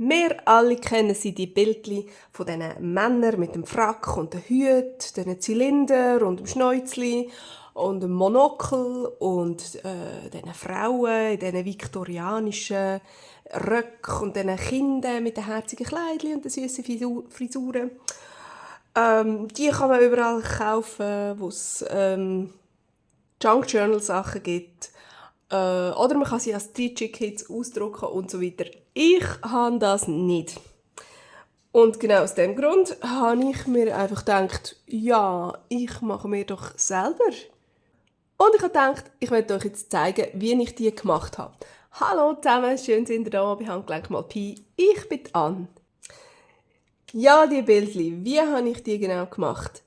Wir alle kennen die Bildchen von diesen Männern mit dem Frack und den Hut, diesen Zylinder und dem Schnäuzli und dem Monokel und diesen Frauen in diesen viktorianischen Röcken und diesen Kindern mit den herzigen Kleidchen und den süßen Frisuren. Die kann man überall kaufen, wo es Junk Journal Sachen gibt. Oder man kann sie als DJ-Kits ausdrucken und so weiter. Ich habe das nicht. Und genau aus dem Grund habe ich mir einfach gedacht, ja, ich mache mir doch selber. Und ich habe gedacht, ich werde euch jetzt zeigen, wie ich die gemacht habe. Hallo zusammen, schön sind ihr da bei Handgelenk mal Pi. Ich bin Anne. Ja, die Bildchen, wie habe ich die genau gemacht?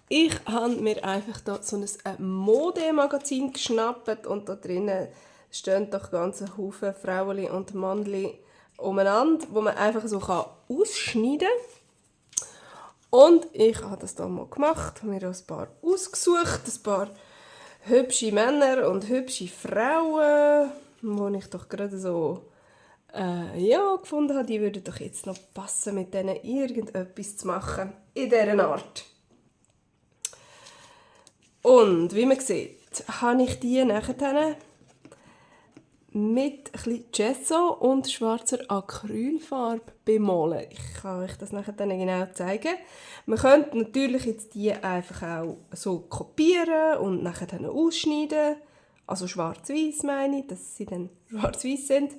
Ich habe mir einfach da so ein Modemagazin geschnappt und da drinnen stehen doch ganze Haufen Frauen und Männchen umeinander, wo man einfach so ausschneiden kann. Und ich habe das dann mal gemacht, habe mir ein paar ausgesucht, ein paar hübsche Männer und hübsche Frauen, wo ich doch gerade so gefunden habe, die würden doch jetzt noch passen, mit denen irgendetwas zu machen in dieser Art. Und wie man sieht, habe ich die nachher mit etwas Gesso und schwarzer Acrylfarbe bemalen. Ich kann euch das nachher genau zeigen. Man könnte natürlich jetzt die einfach auch so kopieren und nachher dann ausschneiden. Also schwarz-weiß meine ich, dass sie dann schwarz-weiß sind.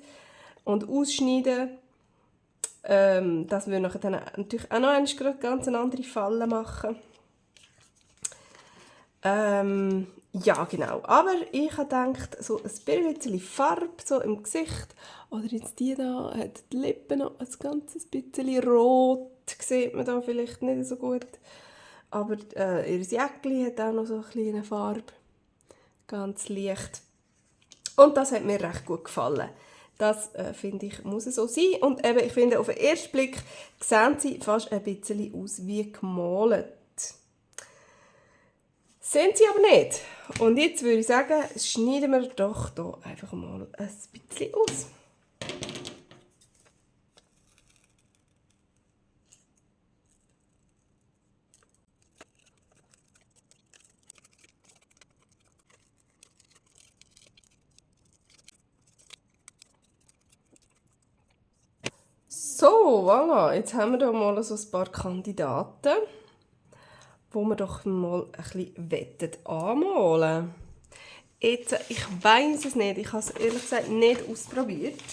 Und ausschneiden. Das würde nachher dann natürlich auch noch eine ganz andere Falle machen. Ja, genau. Aber ich habe gedacht, so ein bisschen Farbe so im Gesicht. Oder jetzt die da hat die Lippen noch ein ganzes bisschen rot. Sieht man da vielleicht nicht so gut. Aber ihr Jäckchen hat auch noch so eine kleine Farbe. Ganz leicht. Und das hat mir recht gut gefallen. Das, finde ich, muss so sein. Und eben, ich finde, auf den ersten Blick sehen sie fast ein bisschen aus wie gemalt. Sind sie aber nicht. Und jetzt würde ich sagen, schneiden wir doch hier einfach mal ein bisschen aus. So, voilà, jetzt haben wir hier mal so ein paar Kandidaten, wo wir doch mal ein bisschen anmalen. Jetzt, ich weiss es nicht, ich habe es ehrlich gesagt nicht ausprobiert.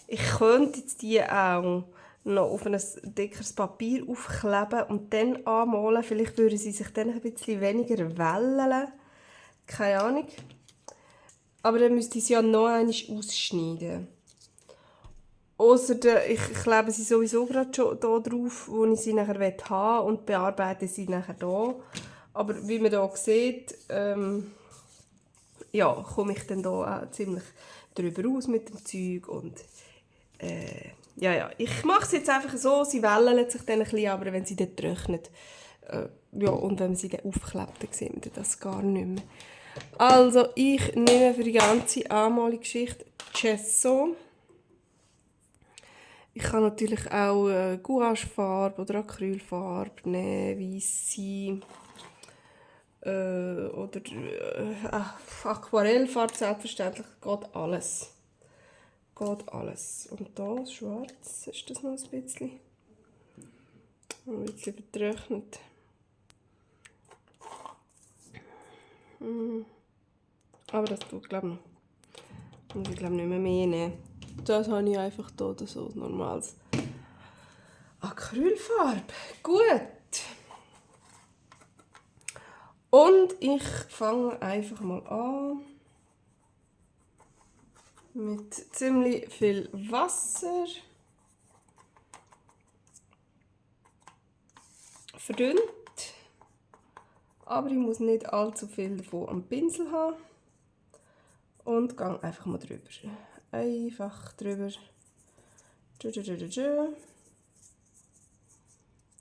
Ich könnte jetzt die auch noch auf ein dickeres Papier aufkleben und dann anmalen. Vielleicht würden sie sich dann ein bisschen weniger wellen. Keine Ahnung. Aber dann müsste ich sie ja noch einmal ausschneiden. Ausser ich klebe sie sowieso gerade schon hier drauf, wo ich sie nachher haben will und bearbeite sie nachher hier. Aber wie man hier sieht, ja, komme ich dann hier auch ziemlich drüber aus mit dem Zeug und ja, ich mache es jetzt einfach so, sie wellen sich dann ein bisschen, aber wenn sie dann trocknet, ja, und wenn man sie dann aufklebt, dann sieht man das gar nicht mehr. Also, ich nehme für die ganze Anmalungsgeschichte Gesso. Ich kann natürlich auch Gouachefarbe oder Acrylfarbe nehmen, weisse oder Aquarellfarbe, selbstverständlich, geht alles. Geht alles. Und da schwarz ist das noch ein bisschen. Ein bisschen vertrocknet. Aber das tut, glaube ich, muss ich glaube nicht mehr nehmen. Das habe ich einfach hier so normales Acrylfarbe. Gut. Und ich fange einfach mal an mit ziemlich viel Wasser. Verdünnt. Aber ich muss nicht allzu viel davon am Pinsel haben. Und gehe einfach mal drüber. Einfach drüber.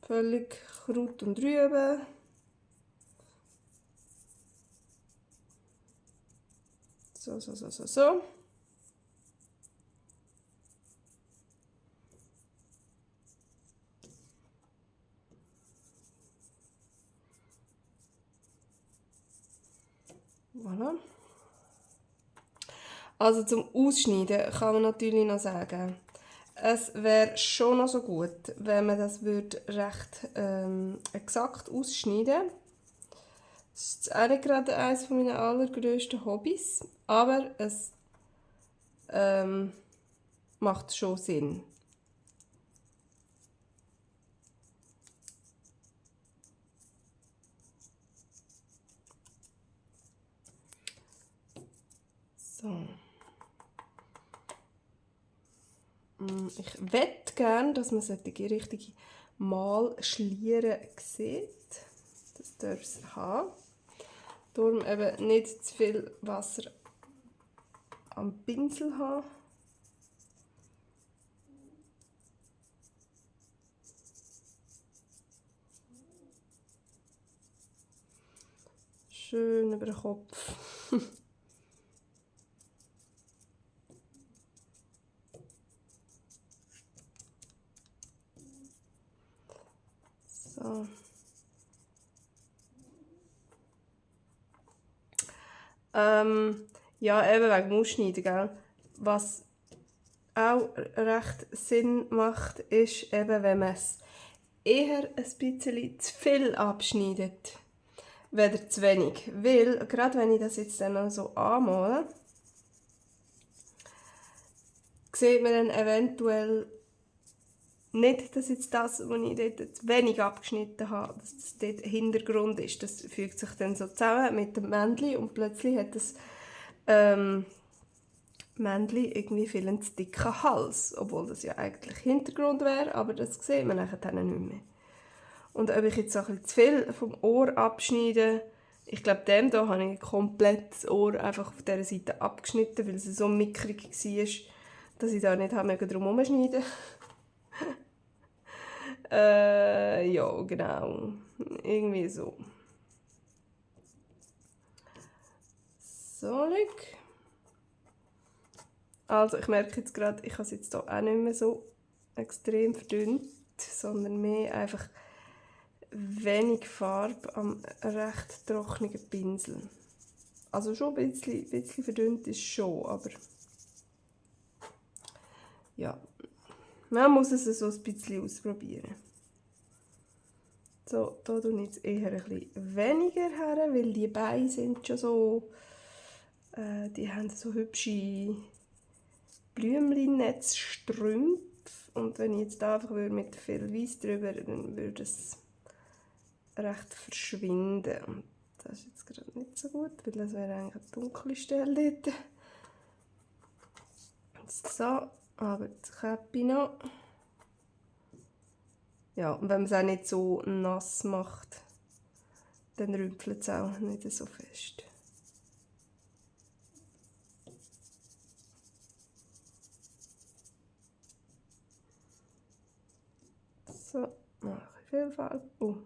Völlig Kraut und Rüben. So. Voilà. Also zum Ausschneiden kann man natürlich noch sagen, es wäre schon noch so gut, wenn man das recht exakt ausschneiden. Das ist auch nicht gerade eines meiner allergrößten Hobbys, aber es macht schon Sinn. So. Ich wette gerne, dass man solche richtige Malschlieren sieht. Das darf es haben. Darum eben nicht zu viel Wasser am Pinsel haben. Schön über den Kopf. So. Ja, eben wegen dem Ausschneiden, gell? Was auch recht Sinn macht, ist eben, wenn man es eher ein bisschen zu viel abschneidet, weder zu wenig. Weil, gerade wenn ich das jetzt dann noch so anmale, sieht man dann eventuell nicht, dass jetzt das, was ich dort zu wenig abgeschnitten habe, dass das dort Hintergrund ist. Das fügt sich dann so zusammen mit dem Männchen und plötzlich hat das Männchen irgendwie viel einen zu dicken Hals, obwohl das ja eigentlich Hintergrund wäre, aber das sieht man nachher nicht mehr. Und ob ich jetzt so ein bisschen zu viel vom Ohr abschneide, ich glaube, dem hier habe ich komplett das Ohr einfach auf dieser Seite abgeschnitten, weil es so mickrig war, dass ich da nicht drum herumschneiden ja, genau. Irgendwie so. So, Leute. Also, ich merke jetzt gerade, ich habe es jetzt hier auch nicht mehr so extrem verdünnt, sondern mehr einfach wenig Farbe am recht trockenen Pinsel. Also schon ein bisschen verdünnt ist schon, aber ja, man muss es so ein bisschen ausprobieren. So, da tue ich jetzt eher ein bisschen weniger her, weil die Beine sind schon so, die haben so hübsche Blümchennetzstrümpfe. Und wenn ich jetzt da einfach mit viel Weiss drüber, dann würde es recht verschwinden. Und das ist jetzt gerade nicht so gut, weil das wäre eigentlich eine dunkle Stelle dort. So, aber die Käppi noch. Ja, und wenn man es auch nicht so nass macht, dann rümpelt es auch nicht so fest. So, noch ein bisschen viel Farbe.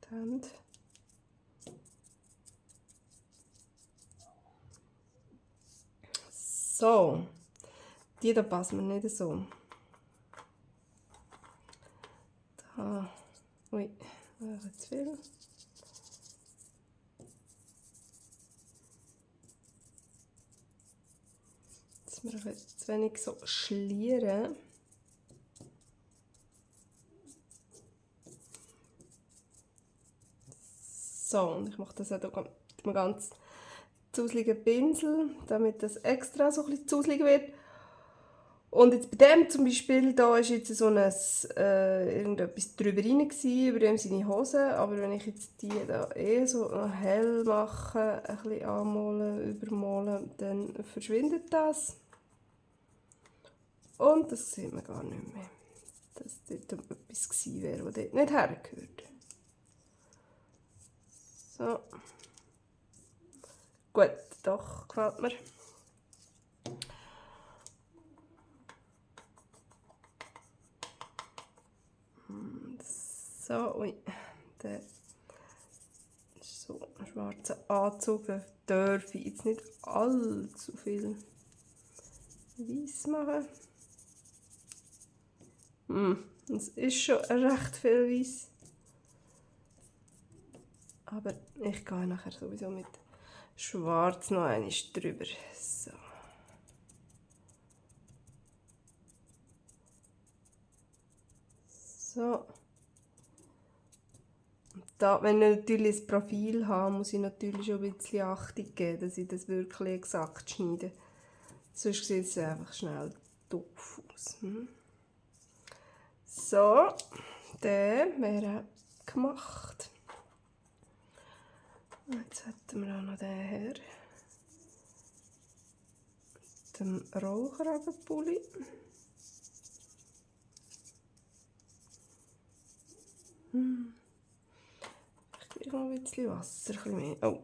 Die Hände. So, die da passen mir nicht so. Da, ui, wäre zu viel. Dass wir jetzt zu wenig so schlieren. So, und ich mache das auch hier mit einem ganz zuseligen Pinsel, damit das extra so ein bisschen zuselig wird. Und jetzt bei dem zum Beispiel, da ist jetzt so ein, irgendetwas drüber rein gewesen, über dem seine Hose, aber wenn ich jetzt die da so hell mache, ein bisschen anmalen, übermalen, dann verschwindet das. Und das sieht man gar nicht mehr, dass dort etwas gewesen wäre, das dort nicht hergehört. So. Gut, doch, gefällt mir. So, ui, der so ein schwarzer Anzug darf ich jetzt nicht allzu viel weiß machen. Es ist schon recht viel weiß. Aber ich gehe nachher sowieso mit Schwarz noch einmal drüber. So. So. Da, wenn ich natürlich das Profil habe, muss ich natürlich schon ein bisschen Achtung geben, dass ich das wirklich exakt schneide. Sonst sieht es einfach schnell doof aus. So, der wäre gemacht. Jetzt hätten wir auch noch den her. Den Rollkragenpulli. Ich gebe noch ein bisschen Wasser, ein bisschen mehr. Oh.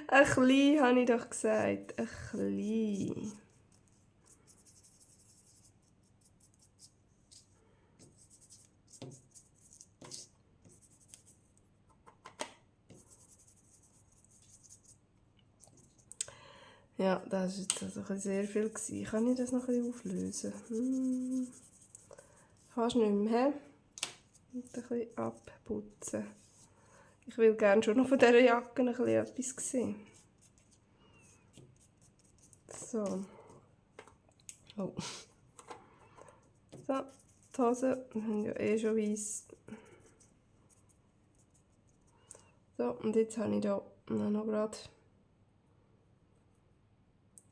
Ein bisschen, habe ich doch gesagt. Ein bisschen. Ja, das war jetzt also sehr viel. Kann ich das noch ein bisschen auflösen? Fast nicht mehr. Und ein bisschen abputzen. Ich will gerne schon noch von dieser Jacke ein bisschen etwas sehen. So. Oh. So, die Hose. Wir haben ja eh schon weiss. So, und jetzt habe ich hier noch gerade.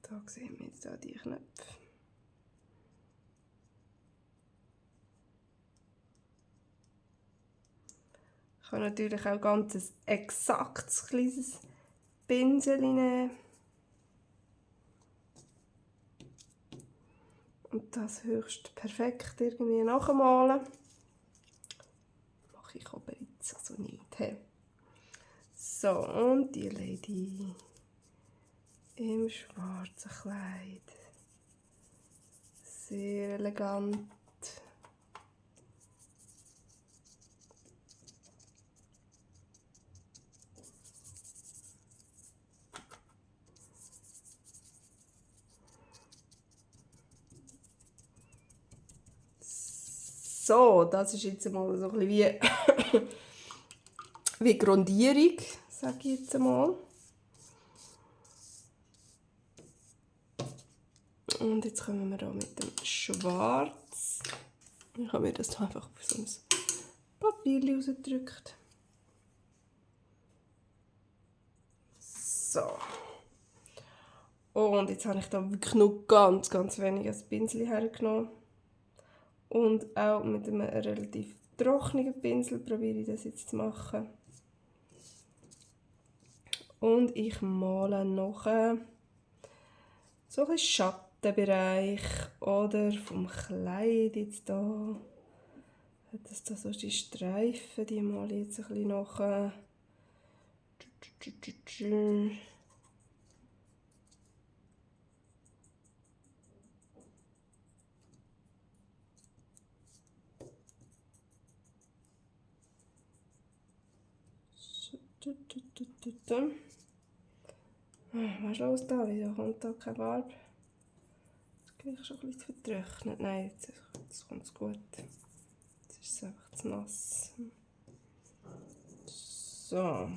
Da sehen wir jetzt auch die Knöpfe. Ich kann natürlich auch ganz ein exaktes kleines Pinsel nehmen. Und das höchst perfekt irgendwie nachmalen. Mache ich aber jetzt also nicht. He. So, und die Lady im schwarzen Kleid. Sehr elegant. So, das ist jetzt mal so ein bisschen wie Grundierung, sage ich jetzt mal. Und jetzt kommen wir hier mit dem Schwarz. Ich habe mir das einfach auf so ein Papier rausgedrückt. So. Und jetzt habe ich da wirklich nur ganz wenig als Pinsel hergenommen. Und auch mit einem relativ trockenen Pinsel probiere ich das jetzt zu machen. Und ich male noch so ein bisschen Schattenbereich oder vom Kleid jetzt da. Hat das da so die Streifen, die male ich jetzt ein bisschen nach. Was ist los da? Wieso kommt da keine Farbe? Das kriege ich schon ein bisschen vertrocknet. Nein, jetzt kommt es gut. Jetzt ist es einfach zu nass. So.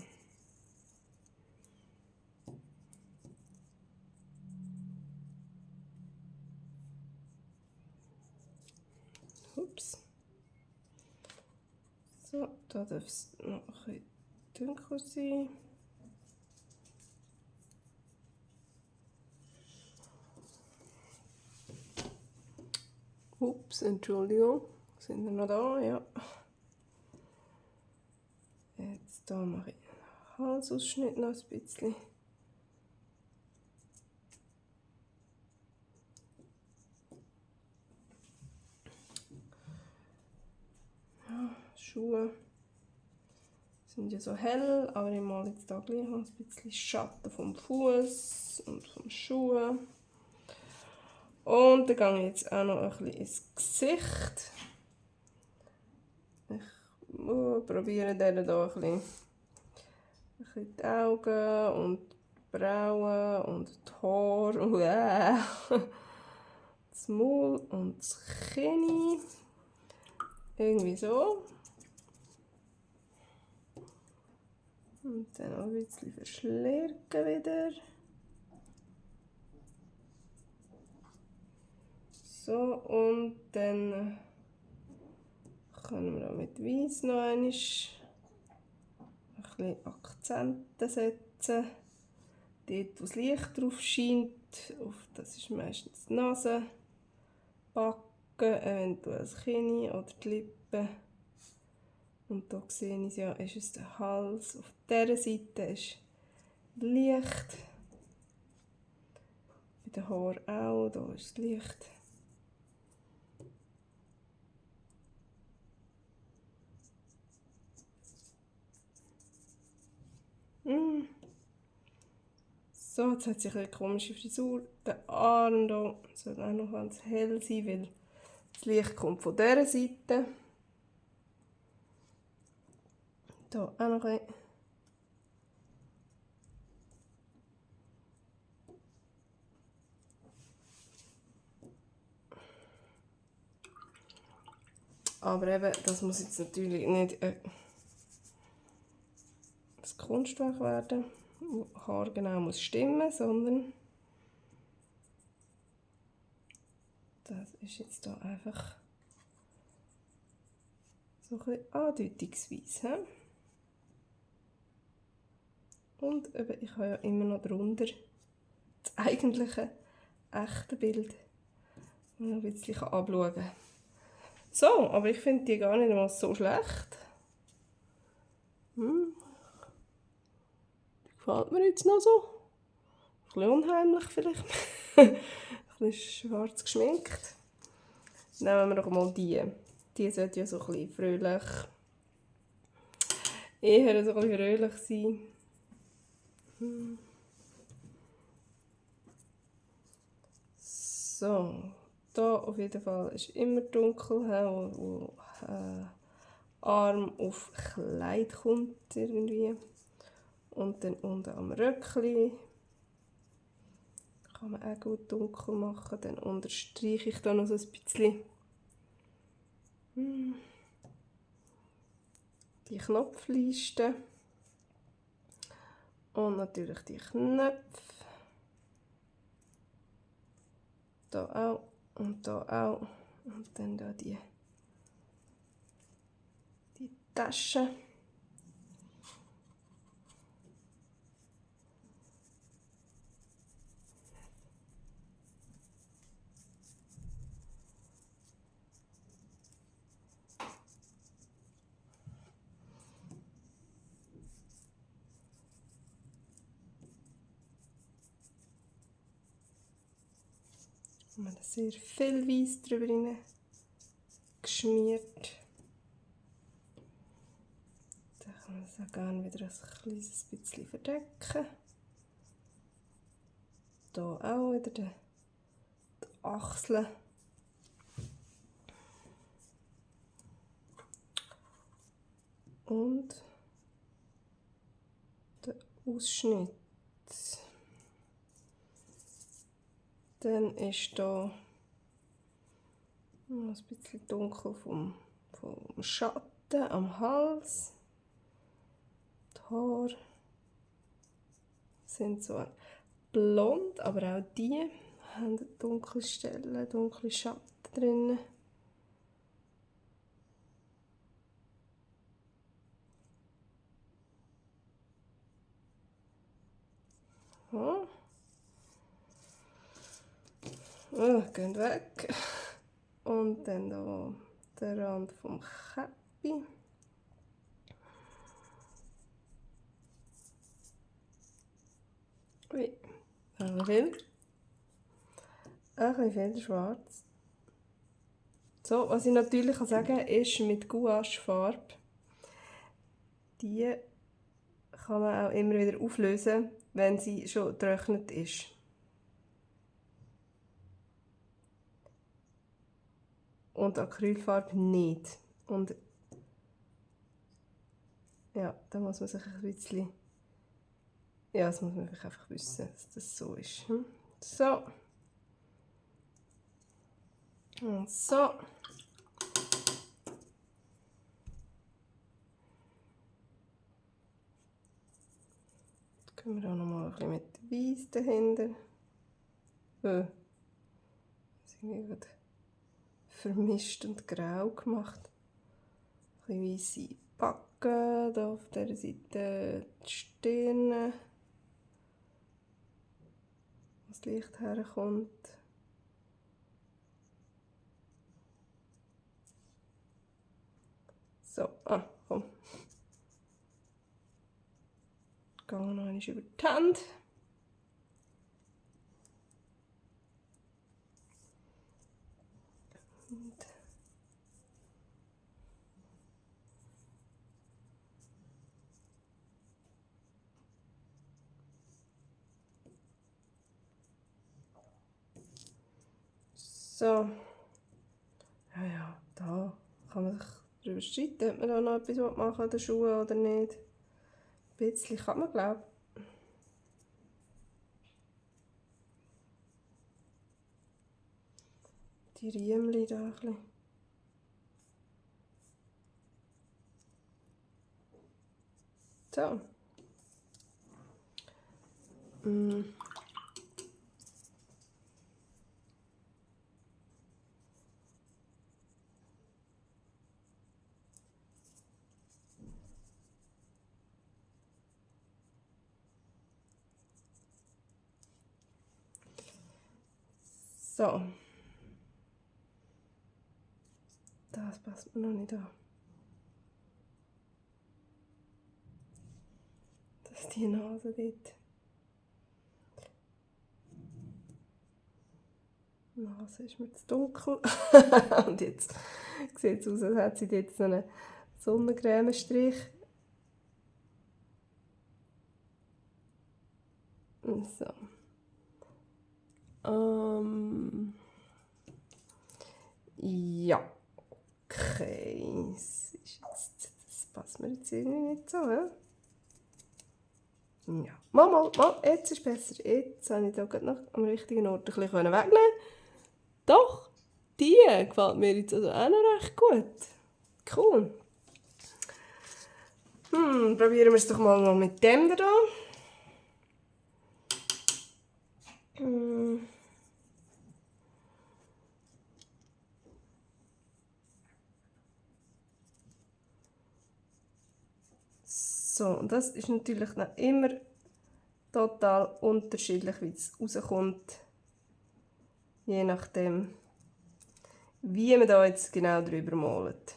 Ups. So, da darf es noch ein bisschen dunkel sein. Ups, Entschuldigung. Sind wir noch da? Ja. Jetzt hier mache ich den Halsausschnitt noch ein bisschen. Ja, Schuhe sind ja so hell, aber ich male jetzt da gleich noch ein bisschen Schatten vom Fuß und vom Schuh. Und dann gehe ich jetzt auch noch ein bisschen ins Gesicht. Ich probiere denen hier ein bisschen die Augen und die Brauen und die Haare und das Maul und das Kinn. Irgendwie so. Und dann noch ein bisschen verschlirken wieder. So, und dann können wir auch mit Weiss noch ein bisschen Akzente setzen. Dort, wo das Licht drauf scheint, das ist meistens die Nase, Backen, eventuell das Kinn oder die Lippen. Und hier sehe ich es ja, ist es der Hals. Auf dieser Seite ist Licht. Bei den Haaren auch, hier ist das Licht. So, jetzt hat sich eine komische Frisur. Der Arm hier soll auch noch ganz hell sein, weil das Licht kommt von dieser Seite. Hier auch noch ein. Aber eben, das muss jetzt natürlich nicht das Kunstwerk werden, wo haargenau muss stimmen, sondern das ist jetzt hier einfach so ein bisschen andeutungsweise. Und eben, ich habe ja immer noch drunter das eigentliche, echte Bild, das ich ein bisschen anschauen kann. So, aber ich finde die gar nicht mal so schlecht. Die gefällt mir jetzt noch so. Ein bisschen unheimlich vielleicht. Ein bisschen schwarz geschminkt. Nehmen wir doch mal die. Die sollte ja so ein bisschen fröhlich, eher so ein bisschen fröhlich sein. So, da auf jeden Fall ist immer dunkel, wo Arm auf Kleid kommt irgendwie. Und dann unten am Röckli kann man auch gut dunkel machen. Dann unterstreiche ich da noch so ein bisschen die Knopfleiste. Und natürlich die Knöpfe. Da auch und da auch. Und dann da die Tasche. Wir haben sehr viel Weiss drüber geschmiert. Da kann man es auch gerne wieder ein kleines bisschen verdecken. Hier auch wieder die Achseln. Und der Ausschnitt. Dann ist hier noch ein bisschen dunkel vom Schatten am Hals. Die Haare sind so blond, aber auch die haben dunkle Stellen, dunkle Schatten drin. Ja. Oh, gehen weg. Und dann hier der Rand vom Käppi. Ui, ein bisschen viel schwarz. So, was ich natürlich sagen kann, ist mit Gouache-Farbe. Die kann man auch immer wieder auflösen, wenn sie schon getrocknet ist. Und Acrylfarbe nicht. Und ja, da muss man sich ein bisschen... Ja, das muss man einfach wissen, dass das so ist. So. Und so. Gehen wir auch noch mal ein bisschen mit Weiss dahinter. Das ist irgendwie gerade vermischt und grau gemacht. Ein bisschen weisse Backen, hier auf dieser Seite die Stirn, wo das Licht herkommt. So, komm. Gehen wir noch einmal über die Hände. So. Ja, da kann man sich darüber streiten, ob man da noch etwas machen an den Schuhen oder nicht. Ein bisschen kann man, glaube ich. Die Riemchen da ein bisschen. So. So. Das passt mir noch nicht an. Das ist die Nase dort. Die Nase ist mir zu dunkel. Und jetzt sieht es aus, als hätte sie dort so einen Sonnencreme-Strich. So. Ja. Okay. Das passt mir jetzt irgendwie nicht so, hä? Ja. Mal, jetzt ist besser. Jetzt habe ich da gerade noch am richtigen Ort ein bisschen wegnehmen. Doch, die gefällt mir jetzt also auch noch recht gut. Cool. Probieren wir es doch mal noch mit dem da. So, und das ist natürlich noch immer total unterschiedlich, wie es rauskommt. Je nachdem, wie man da jetzt genau drüber malt.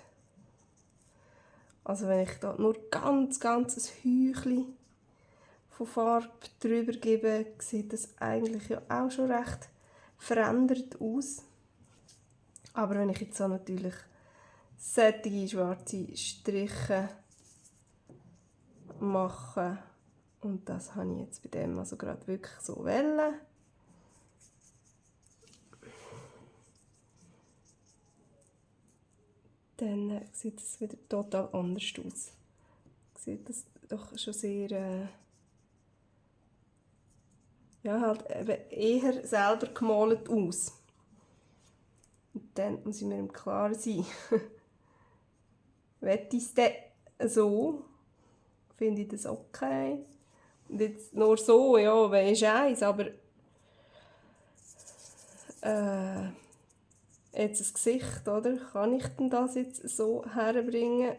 Also wenn ich da nur ganz ein Häufchen von Farbe drüber gebe, sieht das eigentlich ja auch schon recht verändert aus. Aber wenn ich jetzt so natürlich sättige schwarze Striche mache, und das habe ich jetzt bei dem also gerade wirklich so wollen, dann sieht es wieder total anders aus. Sieht das doch schon sehr, ja, halt eben eher selber gemalt aus. Und dann muss ich mir im Klaren sein, will ich es dann so, finde ich das okay. Und jetzt nur so, ja, weisst eins, aber jetzt das Gesicht, oder? Kann ich denn das jetzt so herbringen,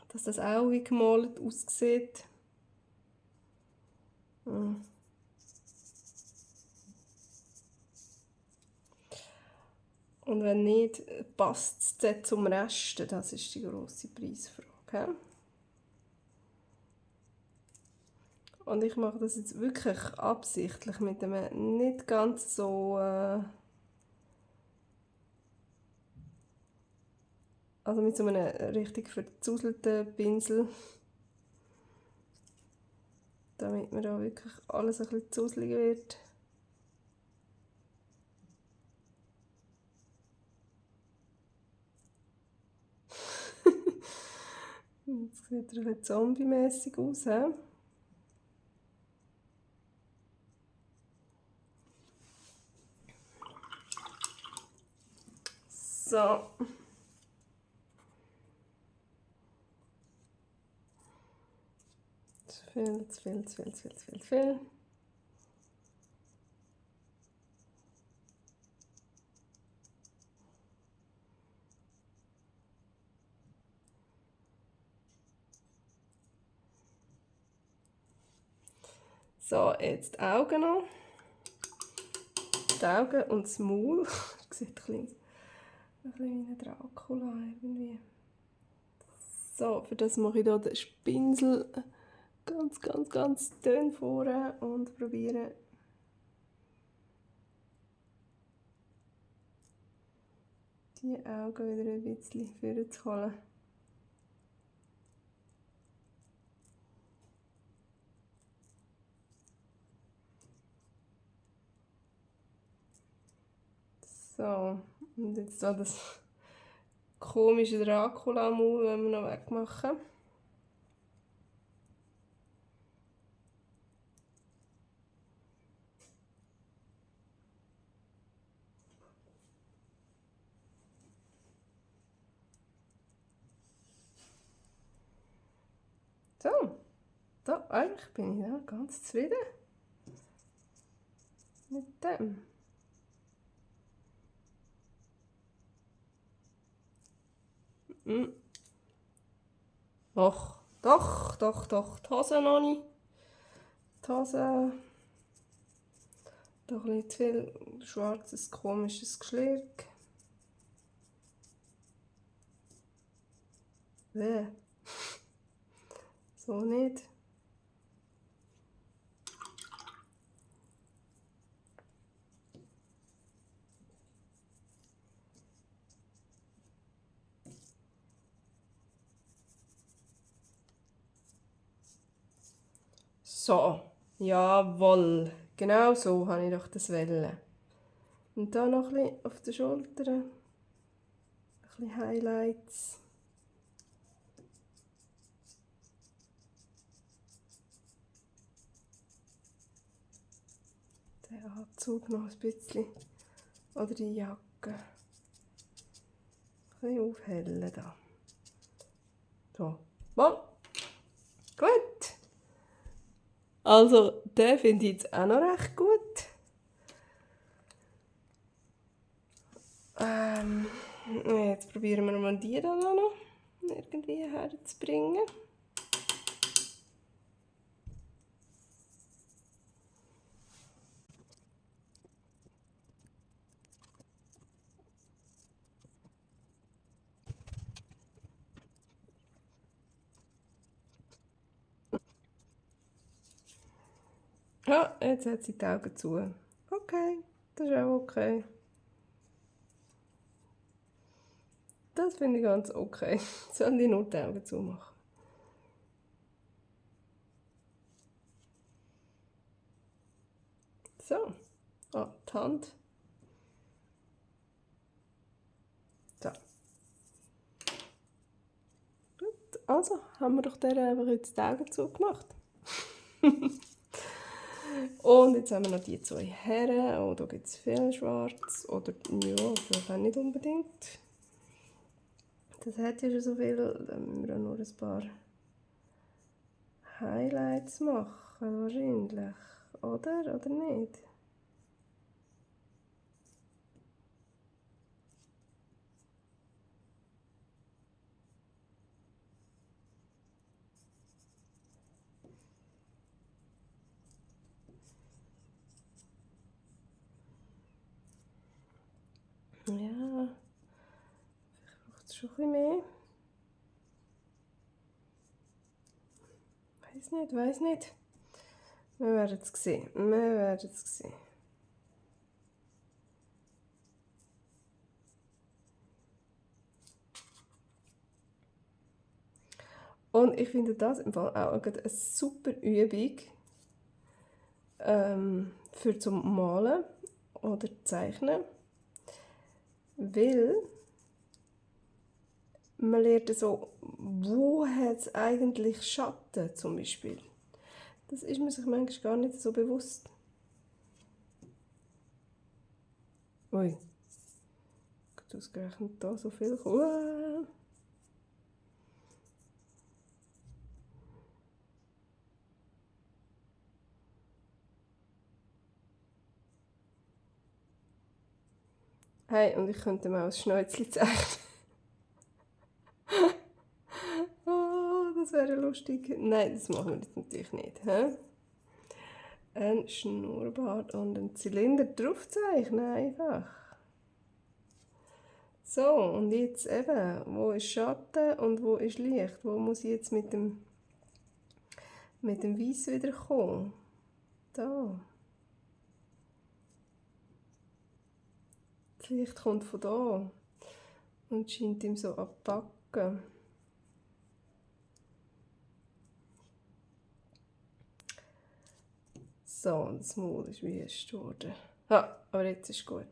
dass das auch wie gemalt aussieht? Und wenn nicht, passt es dann zum Rest? Das ist die grosse Preisfrage. Und ich mache das jetzt wirklich absichtlich mit einem nicht ganz so... also mit so einem richtig verzuselten Pinsel. Damit mir da wirklich alles ein bisschen zuselig wird. Jetzt sieht er ein bisschen zombie-mässig aus. He? So. Viel, zu viel, zu viel, zu viel, zu viel, zu viel. So, jetzt die Augen noch. Die Augen und das Maul. Sieht ein bisschen wie ein Dracula irgendwie. So, für das mache ich hier den Pinsel ganz, ganz, ganz dünn vorne und probiere die Augen wieder ein bisschen vorzuholen. So, und jetzt hier das komische Dracula-Maul, wenn wir noch wegmachen. So, da, eigentlich bin ich ja ganz zufrieden mit dem. Doch, doch, doch, doch, die Hose noch nicht. Die Hose, da ein bisschen zu viel schwarzes, komisches Geschlirr. So nicht. So, jawohl. Genau so habe ich doch das wollen. Und da noch ein bisschen auf den Schultern. Ein bisschen Highlights. Den Anzug noch ein bisschen. Oder die Jacke. Ein bisschen aufhellen da. So. Mal. Gut. Also, den finde ich jetzt auch noch recht gut. Jetzt probieren wir mal die da noch irgendwie herzubringen. Ja, jetzt hat sie die Augen zu. Okay, das ist auch okay. Das finde ich ganz okay. Sollen die nur die Augen zumachen? So. Ah, die Hand. So. Gut, also haben wir doch der einfach jetzt die Augen zugemacht. Und jetzt haben wir noch die zwei Herren. Oh, da gibt es viel Schwarz. Oder, ja, vielleicht auch nicht unbedingt. Das hat ja schon so viel. Dann müssen wir auch nur ein paar Highlights machen, wahrscheinlich. Oder? Oder nicht? Ja, vielleicht braucht es schon ein bisschen mehr. Weiß nicht. Wir werden es sehen. Und ich finde das im Fall auch eine super Übung für zum Malen oder Zeichnen, weil man lernt so, wo hat es eigentlich Schatten zum Beispiel. Das ist man sich manchmal gar nicht so bewusst. Ui, ausgerechnet da so viel. Hey, und ich könnte mal ein Schnäuzchen zeichnen. Oh, das wäre lustig. Nein, das machen wir jetzt natürlich nicht. He? Ein Schnurrbart und einen Zylinder drauf zeichnen einfach. So, und jetzt eben, wo ist Schatten und wo ist Licht? Wo muss ich jetzt mit dem Weiss wieder kommen? Da. Das Licht kommt von da und scheint ihm so abpacken. So, das Maul ist wüst geworden. Ah, aber jetzt ist gut.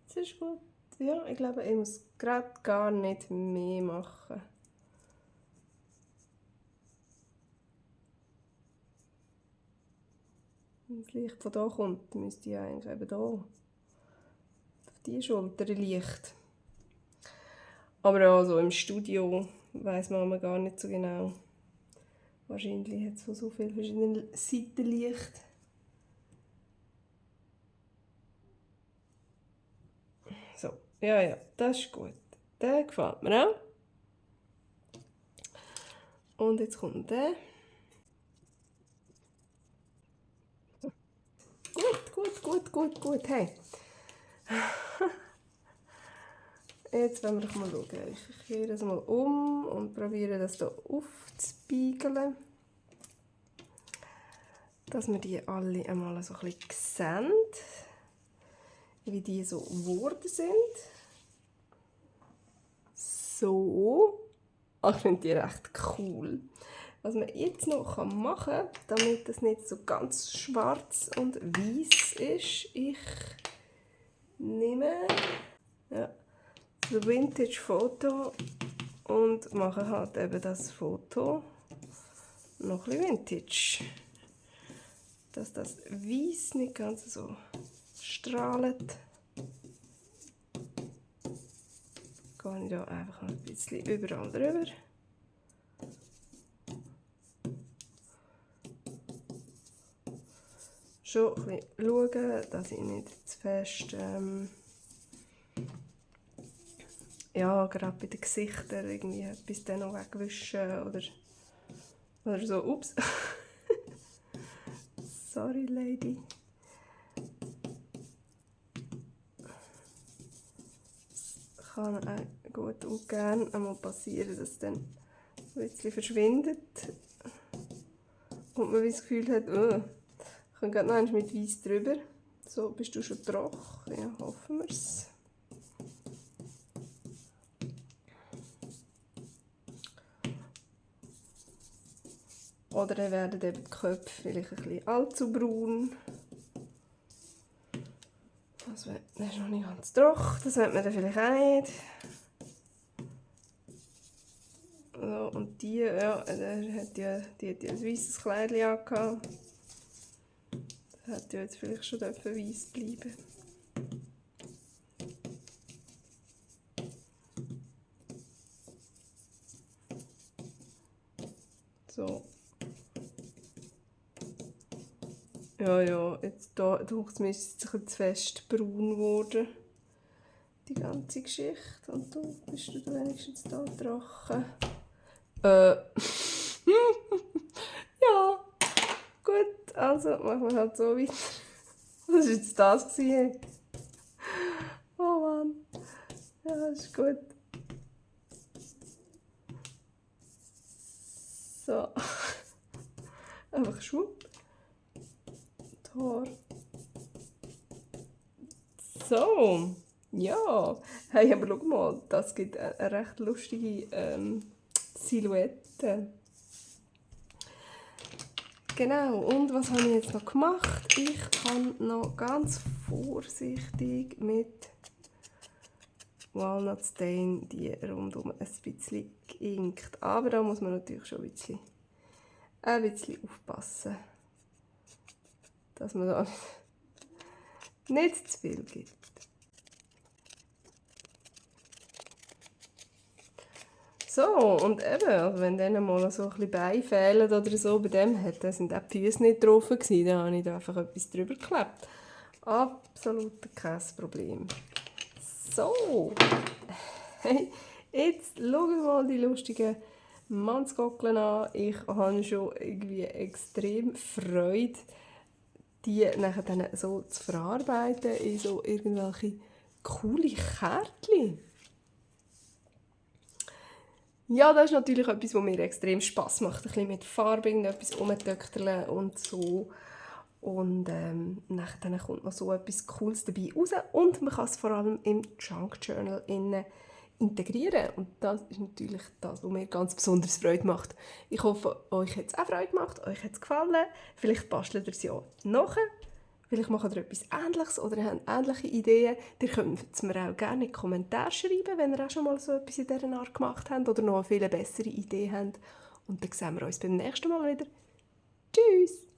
Jetzt ist gut. Ja, ich glaube, ich muss gerade gar nicht mehr machen. Wenn das Licht von da kommt, müsste ich eigentlich eben da auf die Schulter Licht. Aber auch so im Studio weiss man gar nicht so genau. Wahrscheinlich hat es von so vielen verschiedenen Seiten Licht. So, ja, das ist gut. Der gefällt mir auch. Und jetzt kommt der. Gut, hey. Jetzt wollen wir mal schauen. Ich kehre das mal um und probiere das hier aufzuspiegeln. Dass wir die alle einmal so ein bisschen sehen, wie die so geworden sind. So. Ich finde die recht cool. Was man jetzt noch machen kann, damit das nicht so ganz schwarz und weiß ist, ich nehme das Vintage-Foto und mache halt eben das Foto noch ein bisschen Vintage. Dass das Weiß nicht ganz so strahlt. Gehe ich da einfach ein bisschen überall drüber. Schon ein bisschen schauen, dass ich nicht zu fest ja, gerade bei den Gesichtern irgendwie etwas dann noch wegwischen oder so. Ups. Sorry, Lady. Es kann auch gut und gerne einmal passieren, dass es dann ein bisschen verschwindet und man das Gefühl hat, oh, ich kann gerade noch mit Weiss drüber. So, bist du schon trocken? Ja, hoffen wir es. Oder dann werden eben die Köpfe vielleicht ein bisschen allzu braun. Das ist noch nicht ganz trocken, das will man dann vielleicht auch nicht. So, und die, ja, die hat ja ein weisses Kleidchen angehabt. Das hätte ja jetzt vielleicht schon weiss bleiben. So. Ja, jetzt da ist es jetzt ein bisschen zu fest braun geworden. Die ganze Geschichte. Und du bist du wenigstens da trocken. Ja, gut, also machen wir halt so weiter. Was war jetzt das? Oh Mann. Ja, ist gut. So. Einfach schwupp. Tor. So. Ja. Hey, aber schau mal, das gibt eine recht lustige Silhouette. Genau, und was habe ich jetzt noch gemacht? Ich habe noch ganz vorsichtig mit Walnut Stain die rundum ein bisschen geinkt. Aber da muss man natürlich schon ein bisschen aufpassen, dass man da nicht zu viel gibt. So, und eben, also wenn dann mal so ein bisschen Beine fehlen oder so, bei dem sind auch die Füße nicht drauf gewesen, dann habe ich da einfach etwas drüber geklebt. Absolut kein Problem. So, hey, jetzt schauen wir mal die lustigen Mannsgockeln an. Ich habe schon irgendwie extrem Freude, die nachher dann so zu verarbeiten in so irgendwelche coole Kärtchen. Ja, das ist natürlich etwas, was mir extrem Spass macht. Ein bisschen mit Farbe etwas rumtöckern und so. Und dann kommt noch so etwas Cooles dabei raus. Und man kann es vor allem im Junk Journal integrieren. Und das ist natürlich das, was mir ganz besonders Freude macht. Ich hoffe, euch hat es auch Freude gemacht, euch hat es gefallen. Vielleicht bastelt ihr es ja nachher. Vielleicht macht ihr etwas Ähnliches oder ihr habt ähnliche Ideen. Ihr könnt es mir auch gerne in die Kommentare schreiben, wenn ihr auch schon mal so etwas in dieser Art gemacht habt oder noch eine viel bessere Idee habt. Und dann sehen wir uns beim nächsten Mal wieder. Tschüss!